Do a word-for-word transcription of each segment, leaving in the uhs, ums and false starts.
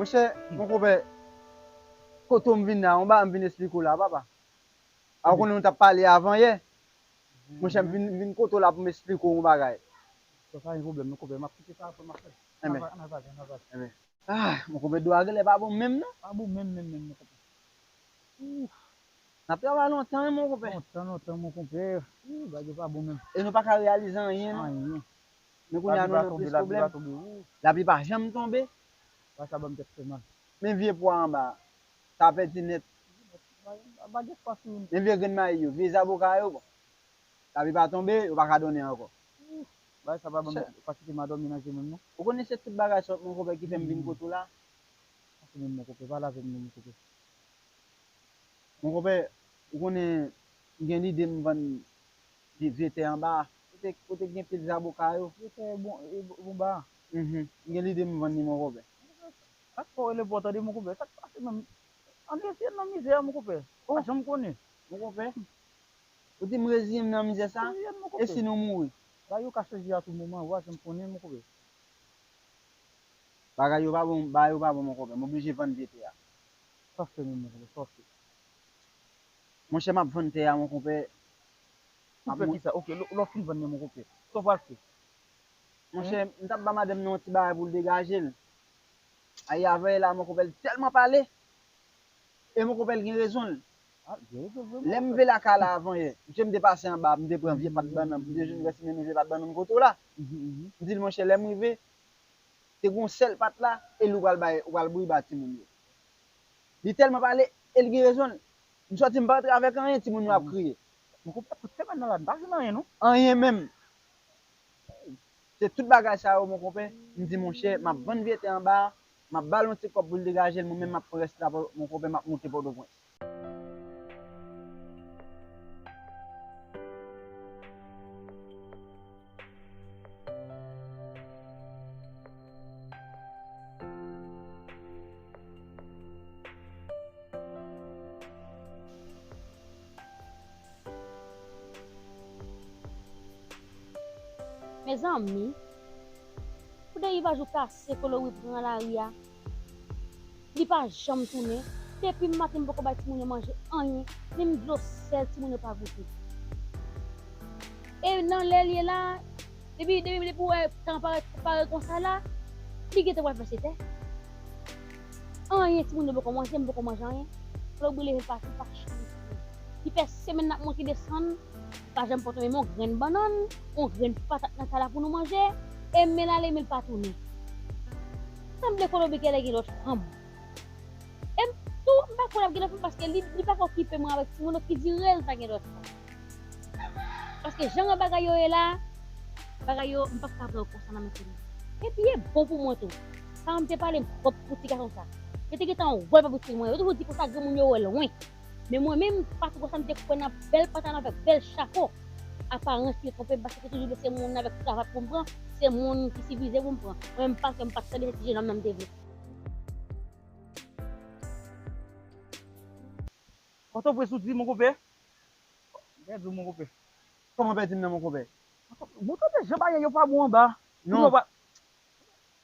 Monchè, mon konpè, kote w m vin la, yon bagay m vin esplike w la, papa. A, ou konnen nou t ap pale avan yè. Monchè, m vin, vin kote w la pou m esplike w yon bagay. Sa pa gen pwoblèm, non, konpè, m ap kite sa, apre m ap fè. Enben. Ann al pale, ann al pale. Enben. Ah, mon konpè, do a genlè pa bon menm, non? Pa bon menm, menm, menm, mon konpè. Ouf. N ap travay lontan, wi, mon konpè. Lontan, lontan, mon konpè. Ih, bagay yo pa bon menm. E nou pa ka reyalize anyen, non. Anyen. Men kounye a, nou nan plis pwoblèm. Lapli pa janm tonbe. Bagay sa ban m tèt fè mal. Men vye pwa anba a, sa pèdi nèt. Pa gen espwa sou youn. Men vye grenn mayi yo, vye zaboka yo, bon. Lapli pa tonbe, yo pa ka donnen ankò. Bagay sa pa ban m kapasite m a dòmi nan je menm, non. Ou konnen se tout bagay sa, mon konpè, ki fè m vin kote w la. Sa se menm, mon konpè, pale avè m non, mon konpè. Mon konpè, ou konnen, m gen lide m vann vye, vye tè anba a. Kote, kote gen pil zaboka yo. Vye tè bon, e bon, bon ba a. Mhm. M gen lide m vann li, mon konpè. Sa k fè w rele pou w tande, mon konpè? Sa k pase menm? Ann reziye n nan mizè a, mon konpè. Oh. Pa janm konnen. Mon konpè, ou di m reziye m nan mizè sa? Reziye n, mon konpè. E si nou mouri? Bagay yo ka chanje a tou moman, ou pa janm konnen, mon konpè. Bagay yo pa bon, bagay yo pa bon, mon konpè. M oblije vann vye tè a. Sa w fè menm, mon konpè, sa w fè? Monchè, m ap vann tè a, mon konpè. Pou fè kisa? Ok, lè, lè w fin vann li, mon konpè, sa w pral fè? Monchè, m t ap ba madanm nan yon ti bagay pou l degaje l. Ayi, avè la, mon konpè, l tèlman pale. E mon konpè, l gen rezon l. Ah, gen rezon vre, mon konpè. Lè m rive lakay la avan yè, misye, m te pase anba, m te pran vye pat bannann, m te jwenn rès menm vye pat bannann kote w la. Mhm, mhm. M di l, monchè, lè m rive, te gen yon sèl pat la, e li w pral bay, ou pral bouyi ba timoun yo. Li tèlman pale, e l gen rezon l. M sòti, m pa rantre avèk anyen, timoun yo ap kriye. Mon konpè, tout semèn nan la, n pa jwenn anyen, non. Anyen menm. Se tout bagay sa yo, mon konpè, m di, monchè, m ap vann vye tè anba a, m ap ba l yon ti kòb pou l degaje l, mwen menm, m ap pran rès la, mon konpè, m ap moute Pòtoprens. Mezanmi, pou derivaj ou kase, Kolori pran lari a, li pa janm tounen. Depi maten, m poko bay timoun yo manje anyen, menm dlo sèl timoun yo pa goute. E nan lè l ye la, depi, depi, depi w wè tan parèt pare konsa la, li gentan pral fè sèt è. Anyen timoun yo poko manje, m poko manje anyen. Kolori leve l pati, pa janm tounen. Li fè semèn n ap monte desann, pa janm pote menm yon grenn bannann, yon grenn patat nan kay la pou nou manje, e men l ale, men l pa tounen. Sanble Kolori genlè gen lòt fanm. E m tou, m pa kwè l ap gen lòt fanm paske li, li pa ka okipe mwen avèk timoun yo, ki dire l ta gen lòt fanm. Paske jan bagay yo ye la, bagay yo, m p ap ka pran yo konsa nan men timoun. Epi e bon pou mwen tou. Sa m te pale m pwòp pou ti gason sa. Yo te gentan wè l pa pou timoun. Yo toujou di konsa granmoun yo wè lwen. Men mwen menm, Patwouch sa, m te kwè nan bèl pantalon avèk bèl chapo. Aparans ki twonpe m, paske te toujou vle se moun avèk kravat pou m pran, se moun ki sivize pou m pran. Mwen menm, m pa kwè, m pa t tande se ti jenòm nan m te vle. Pòtoprens ou di, mon konpè? Pèdi w, mon konpè. Kòman pèdi m nan, mon konpè? Mon konpè, jan bagay yo pa bon anba. Non.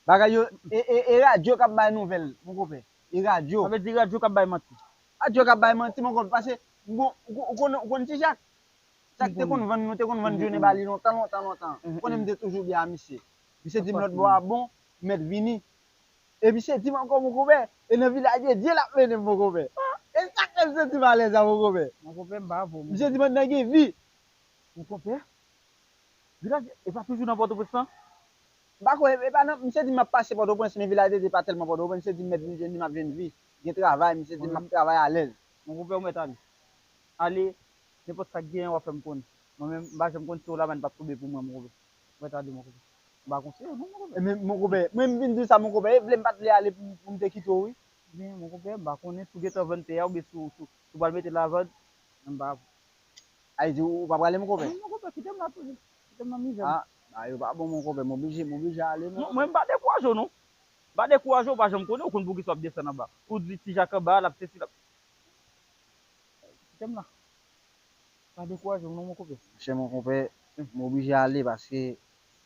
Bagay yo, e, e, e radyo k ap bay nouvèl, mon konpè. E radyo. Sa vle di radyo k ap bay manti. Radyo k ap bay manti, mon konpè. Paske, bon, ou, ou konn, ou konn Ti Jak? Ti Jak te konn vann, nou te konn vann Johnny ba li lontan, lontan, lontan. Ou konnen m te toujou byen a misye. Misye di m lòt bò a bon, m mèt vini. E misye di m ankò, mon konpè, e nan vilaj de Dye l ap mennen m, mon konpè. E sa k fè m santi m alèz la, mon konpè. Mon konpè, m pa avè w, mon konpè. Misye di m anndan gen vi. Mon konpè, vilaj, e pa toujou nan Pòtoprens lan? M pa kwè, e pa nan, misye di m ap pase Pòtoprens, men vilaj de Dye pa tèlman Pòtoprens, misye di m mèt vin jwenn li, m ap jwenn vi. Gen travay, misye di m ap travay alèz. Mon konpè, ou mèt ale. Ale, nenpòt sa k genyen, w a fè m konnen. Mwen menm, m pa janm konn si w la, men pa tonbe pou mwen, mon konpè. Ou mèt ale, mon konpè. M pa konseye w, non, mon konpè. E men, mon konpè, mwen m vin di w sa, mon konpè, e vle m pa t vle ale pou, pou m te kite w, wi. Men, mon konpè, m pa konnen si w gentan vann tè a, oubyen si w, si w, si w pral mete l a vann, men m pa Ayiti, ou pa prale, mon konpè? Non, mon konpè, kite m la toujou. Kite m nan mizè m. Ah, bagay yo pa bon, mon konpè, m oblije, m oblije ale, non. Non, mwen, m pa dekouraje w, non. M pa dekouraje w, ou pa janm konnen, ou konn poukisa w ap desann anba. Ou di Ti Jak anba, l ap sesi, l ap... Kite m la. Pa dekouraje w, non, mon konpè. Monchè, mon konpè, m oblije ale paske...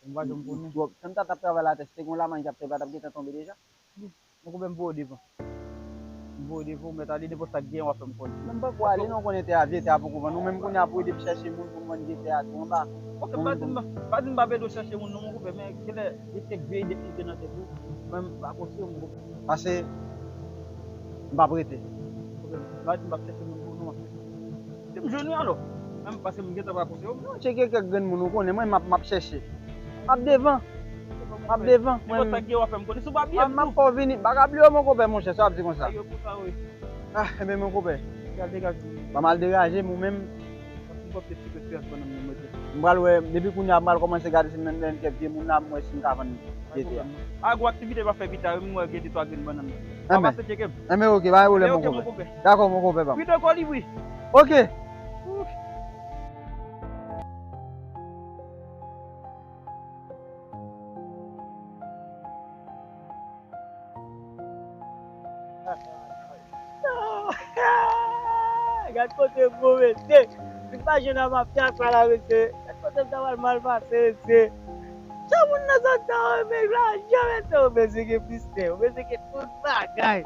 M pa janm konnen. Twòp. Tan m ta t ap travay la, tèste gon lamany k ap fè, pa t ap gentan tonbe deja. Monkonpè, m voye w devan. M voye w devan, ou mèt ale, nenpòt sa k genyen, w a fè m konnen. Men m poko ale non, konnen tè a, vye tè a poko vann. Ou menm kounye a pou ede m chèche moun pou m vann vye tè a tou anba. Ok, pa di m, pa di m p ap ede w chèche moun non, monkonpè, men genlè gen kèk vye ide ki te nan tèt ou, men m pa konseye w, monkonpè. Pase, m p ap rete. Ok, pa di m p ap chèche moun pou nou, m ap chèche. Si m jwenn wi alò. Menm pase m gentan pa konseye w. Non, tcheke kèk grenn moun ou konnen, mwen m ap, m ap chèche. M ap devan. M ap devan. Nenpòt sa k gen w a fè m konnen. Si w pa byen m ap fè w vini. M pa ka bliye w, monkonpè, monchè, sa w ap di konsa. Ayo, pou sa, wi. Ah, enben, monkonpè. Al degaje. Ban m al degaje m, ou menm. Pase m pòte ti pèt pyès ban nan men mwen. M pral wè, depi kounye a, m pral kòmanse gade si m jwenn kèk vye moun la, m wè si m ka vann vye tè a. A gwo aktivite pa fè pita, wi, m wè gen de twa grenn bannann. Pa pase tcheke m. Enben, ok, pa gen pwoblèm, monkonpè. Dakò, monkonpè, pa m. Pito kolibri. Ok. Gad kote m move, mesye. Si m pa jwenn a mafya sa la, mesye. Gad kote m ta pral mal pase, mesye. Jan moun nan sot sa, yo, men lajan, mesye, yo bezwen gen plis tè, yo bezwen gen tout bagay.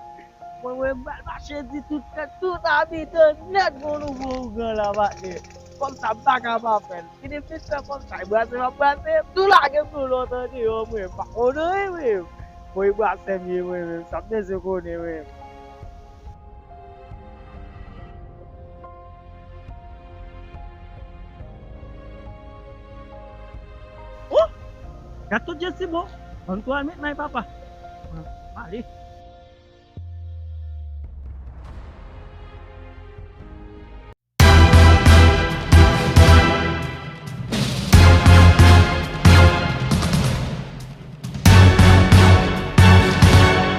Mwen, mwen, m pral mache di tout tèt, tout abitan nèt gon nouvo ougan la, patnè. Kòm sa, m pa ka pa fè l. Fini fin fè kòm sa, e brase m ap brase, m tou lage m tou lòt andeyò, mwen, m pa konn anyen, mwen. Bon, e brase m ye, mwen, menm, sa m bezwen konnen, mwen. Oh! Gad tout Jesi bon. Ann tou al met may papa. Ale.